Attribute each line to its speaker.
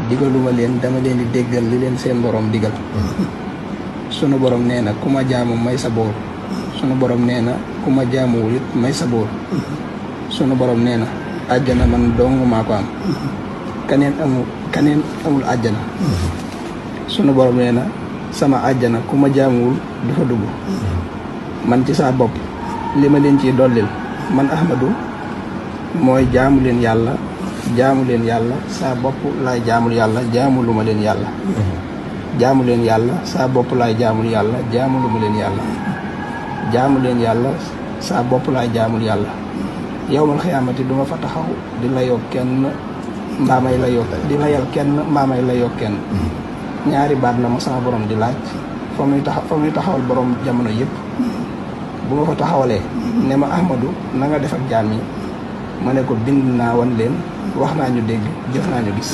Speaker 1: digaluma leen dama leen di déggal li leen seen borom digal sunu borom nee na ku ma jaamu may sa boor sunu borom nee na ku ma jaamuwul it may sa boor sunu borom nee na àjjana man dong maa ko am kaneen amul àjjana sunu borom nee na sama àjjana ku ma jaamuwul du fa dugg man ci saa bopp li ma leen ciy dollil man Ahmadu mooy jaamu leen yàlla saa bopp laay jaamul yàlla jaamuluma leen yàlla jaamu leen yàlla saa bopp laay jaamul yàlla jaamuluma leen yàlla jaamu leen yàlla saa bopp laay jaamul yàlla yawmal xiyaamati duma fa taxaw di layoo kenn mbaamay layoo di layal kenn mbaamay layoo kenn ñaari baat na ma sama borom di laaj fa muy taxawal borom jamono yëpp bu ma fa taxawalee ne ma Ahmadu na nga def ak jaam yi ma ne ko bind naa wan leen wax naa ñu dégg jëf naa ñu gis